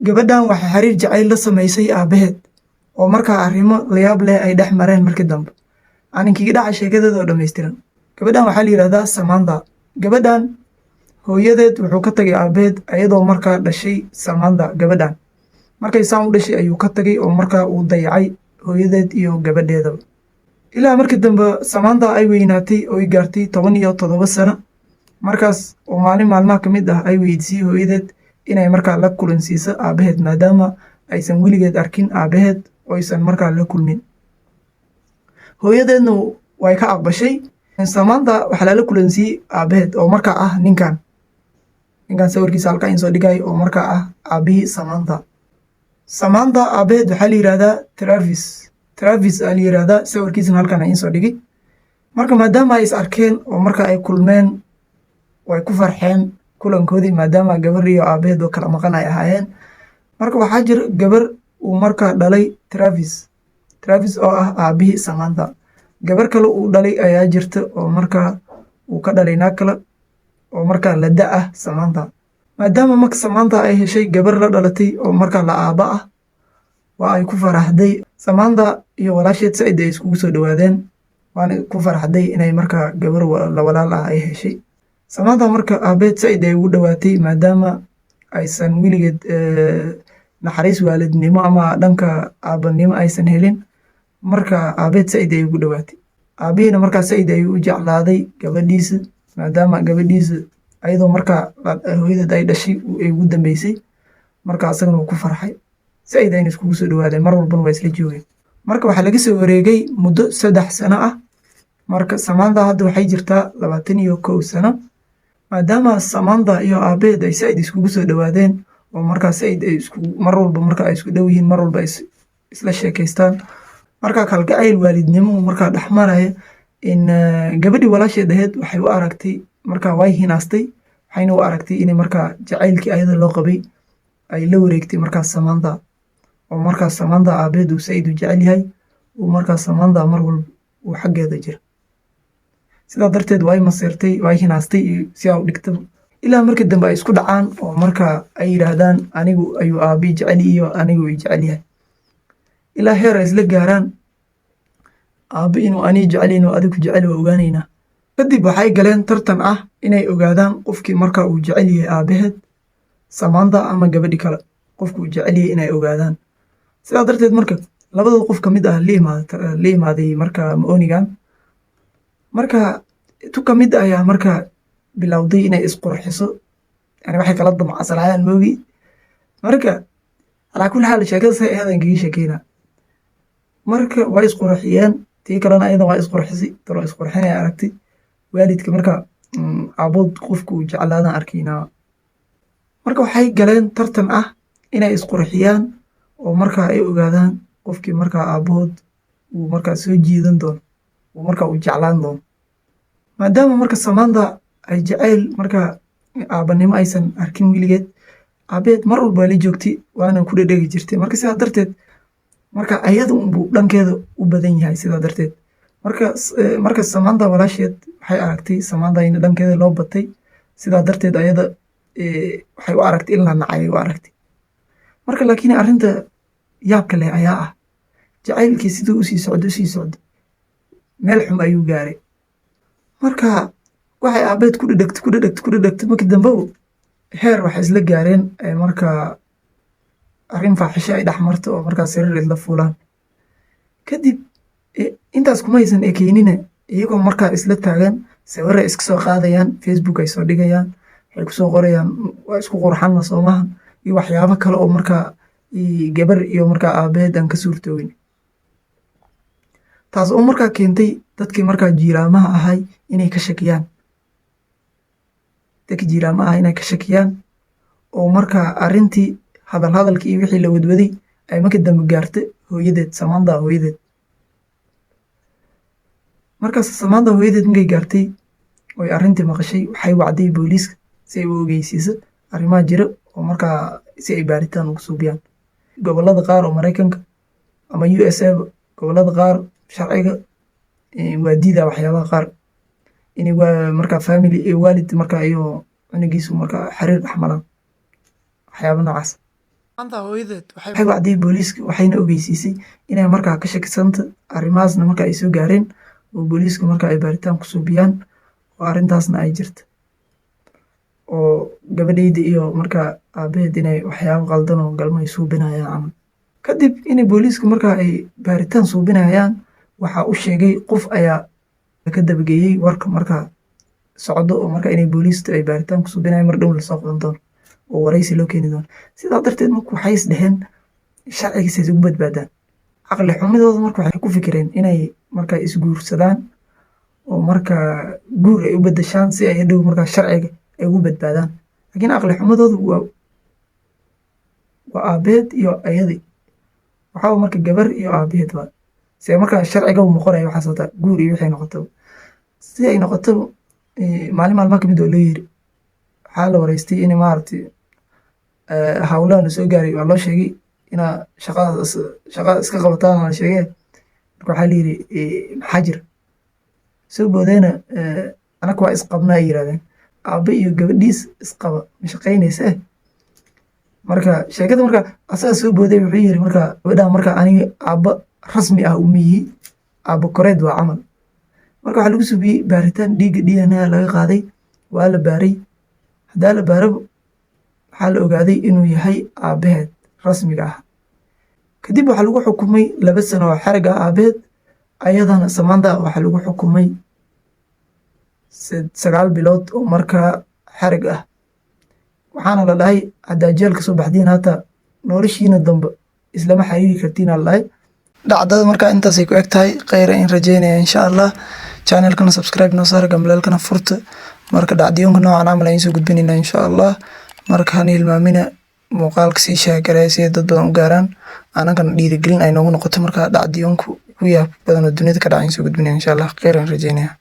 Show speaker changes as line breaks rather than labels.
Gabadhan waxay xiriir jacayl la samaysay aabbaheed, oo markaa arrimo layaab leh ay dhex mareen markii dambe. Aan inkiga dhaca sheekadeeda oo dhammaystiran. Gabadhan waxaa la yidhahdaa Samantha. Gabadhan hooyadeed wuxuu ka tagay aabbaheed ayadoo markaa dhashay Samantha. Gabadhan markay saan u dhashay ayuu ka tagay, oo markaa uu dayacay hooyadeed iyo gabadheedaba, ilaa markii dambe Samantha ay weynaatay oo ay gaartay 17 sano. Markaas oo maalin maalmaha ka mid ah ay weydiisay hooyadeed inay markaa la kulansiiso aabbaheed, maadaama aysan weligeed arkin aabbaheed oo aysan markaa la kulmin. Hooyadeedna way ka aqbashay. Samantha waxaa lala kulansiiyey aabbaheed, oo markaa ah ninkan sawirkiisa halkaa in soo dhigay, oo markaa ah aabbihii Samantha. Samantha aabbaheed waxaa la yidhahdaa Travis. Travis aa la yidhahdaa. Sawirkiisana halkan in soo dhigay. Marka maadaama ay is arkeen oo marka ay kulmeen, way ku farxeen kulankoodii, maadaama gabar iyo aabbaheed oo kala maqan ay ahaayeen. Marka waxaa jira gabar uu markaa dhalay Travis, Travis oo ah aabbihii Samantha. Gabar kale uu dhalay ayaa jirta, oo markaa uu ka dhalay naag kale oo markaa la da ah Samantha. Maadaama marka Samantha ay heshay gabar la dhalatay oo markaa la aabba ah, waa ay ku faraxday. Samantha iyo walaasheed saaid ay iskugu soo dhowaadeen, waana ku faraxday inay markaa gabar la walaal ah ay heshay. Samantha marka aabeed saaid ay ugu dhowaatay, maadaama aysan weligeed naxariis waalidnimo ama dhanka aabanimo aysan helin. Marka aabeed saaid ay ugu dhowaatay. Aabihiina markaa saaid ayuu u jeclaaday gabadhiisa, maadaama gabadhiisa ayadoo markaa hooyadeed ay dhashay ay ugu dambeysay. Marka asagana wuu ku farxay, saaid ayna iskugu soo dhowaadeen, mar walbana waa isla joogeen. Marka waxaa laga soo wareegay muddo 3 sano ah. Marka Samantha hadda waxay jirtaa 21 sano. Maadaama Samantha iyo aabaheed ay saaid iskugu soo dhowaadeen, oo markaa saaid ay isku mar walba marka ay isku dhow yihiin, mar walba ay isla sheekaystaan, markaa kalgacayl waalidnimo markaa dhex maraya in gabadhii walaasheed ahayd waxay u aragtay, markaa way hinaastay, waxayna u aragtay inay markaa jacaylkii ayada loo qabay ay la wareegtay markaa Samantha, oo markaa Samantha aabaheed uu saaid u jecel yahay, uu markaa Samantha mar walba uu xaggeeda jira. Sidaa darteed way maseertay, way hinaastay iyo si aa u dhigta, ilaa markii dambe ay isku dhacaan oo markaa ay yidhaahdaan, "Anigu ayuu aabii jecel iyo anigu i jecel yahay," ilaa heer ay isla gaaraan, "Aabe inuu anii jecel inuu adigu jecel waa ogaanaynaa." Kadib waxay galeen tartan ah inay ogaadaan qofkii marka uu jecel yahay aabaheed, Samantha ama gabadhi kale, qofku uu jecel yahay inay ogaadaan. Sidaa darteed marka labada qof ka mid ah la imaaday marka maonigan, marka tu ka mid ayaa marka bilowday inay isqurxiso, yani waxay kala damacsanayaan moogi. Marka calaa kulli xaal sheekada say ahayd aan kaga sheekeynaa. Marka waa isqurxiyeen, tii kalena ayadan waa isqurxisay. Talo isqurxinaya aragtay waalidka marka aabood qofku uu jeclaadaan arkaynaa. Marka waxay galeen tartan ah inay isqurxiyaan oo markaa ay ogaadaan qofkii markaa aabahood uu markaa soo jiidan doono, uu markaa uu jeclaan doono. Maadaama marka Samantha ay jacayl markaa aabanimo aysan arkin weligeed, aabeed mar walba waa la joogtay, waana ku dhedhegi jirtay. Marka sidaa darteed marka ayada unbuu dhankeeda u badan yahay. Sidaa darteed marka Samantha walaasheed waxay aragtay Samantha in dhankeeda loo batay. Sidaa darteed ayada waxay u aragtay in la nacay u aragtay. Marka laakiin arrinta yaabka leh ayaa ah, jacaylkii siduu usii socdo usii socdo, meel xum ayuu gaaray. Marka waxay aabeed ku dhedhegtay, ku dhedhegtay, ku dhedhegtay. Markii dambe heer waxay isla gaareen marka arrin faaxisho ay dhex marto, oo markaa sariir isla fuulaan. Kadib intaas kuma haysan ekeynine, iyagoo markaa isla taagan sawirray iska soo qaadayaan, Facebook ay soo dhigayaan, waxay kusoo qorayaan, "Waa isku qurxanna soomahan," iyo waxyaabo kale oo markaa gabar iyo markaa aabaheed aan ka suurtoogin. Taas oo markaa keentay dadkii markaa jiiraamaha ahay inay ka shakiyaan, dadkii jiiraamaha ah inay ka shakiyaan, oo markaa arrintii hadal hadalkii iyo wixii la wadwaday ay markii dambe gaartay hooyadeed, Samantha hooyadeed. Markaas Samantha hooyadeed markay gaartay oy arrintii maqashay, waxay wacday booliiska si ay u ogeysiiso arrimaha jira, oo markaa si ay baaritaan ugu suubiyaan. Gobollada qaar oo Maraykanka ama USA, gobollada qaar sharciga waa diidaa waxyaabaha qaar, inay waa markaa family waalid markaa iyo cunugiisu markaa xiriir dhex maraan, waxyaaba noocaas. Maanta hooyadeed waxay wacday booliiska, waxayna ogeysiisay inay markaa ka shakisanta arrimahaasna marka ay soo gaareen oo booliiska marka ay baaritaan ku suubiyaan oo arrintaasna ay jirta oo gabadheyda iyo markaa aabaheed inay waxyaabo qaldan oo galmo ay suubinayaan camal. Kadib inay booliiska markaa ay baaritaan suubinayaan waxaa u sheegay qof ayaa ka dabageeyey warka markaa socdo oo marka inay booliistu ay baaritaan ku suubinayaan, mar dhow lasoo qaban doono oo waraysi loo keeni doono. Sidaa darteed marka waxay is dheheen sharcigiisa is ugu badbaadaan. Caqli xumidooda marka waxay ku fikireen inay markaa isguursadaan oo markaa guur ay u bedeshaan si ay hadhow markaa sharciga ay ugu badbaadaan. Laakiin caqli xumadoodu waa aabaheed iyo ayadii, waxaa marka gabar iyo aabaheed waa si markaa sharciga uu noqonaya waxaas hata guur iyo wixii noqoto si ay noqoto. Maalin maalmaha kamid oo loo yiri waxaa la wareystay in maaragtay hawlahan soo gaaray, waa loo sheegay inaa shaqadaas shaqada iska qabataan la sheegay. Marka waxaa la yiri, "Maxaa jira?" Soo boodeena, "Anaka waa isqabnaa," ay yirahdeen. Aabe iyo gabadhiis isqaba ma shaqaynayse? Marka sheekada marka asaga soo booday wuxuu yiri, marka gabadhan marka aniga aabba rasmi ah uma yihi, aabba koreed waa camal. Marka waxaa lagu subiyey baaritaan dhiigga DNA laga qaaday, waa la baaray. Haddaa la baarabo waxaa la ogaaday inuu yahay aabaheed rasmiga ah. Kadib waxaa lagu xukumay 2 sano oo xarig ah aabaheed, ayadana Samantha waxaa lagu xukumay 9 bilood oo markaa xarig ah. Waxaana la dhahay haddaa jeel ka soo baxdiin hataa noloshiina dambe islama xiriiri kartiin aa la dhahay. Dhacdada markaa intaasay ku eg tahay. Kheyra in rajeynaya insha Allah. Channelkana subscribe noo saara, gambaleelkana furta. Marka dhacdooyinka noocan camal ayaan soo gudbinayna insha Allah. Marka hana hilmaamina muuqaalka sii share gareeya si ay dad badan u gaaraan, anagana dhiirigelin ay noogu noqoto. Marka dhacdooyinku ugu yaab badan oo dunida ka dhacay soo gudbinaya insha Allah. Kheyr aan rajeynaya.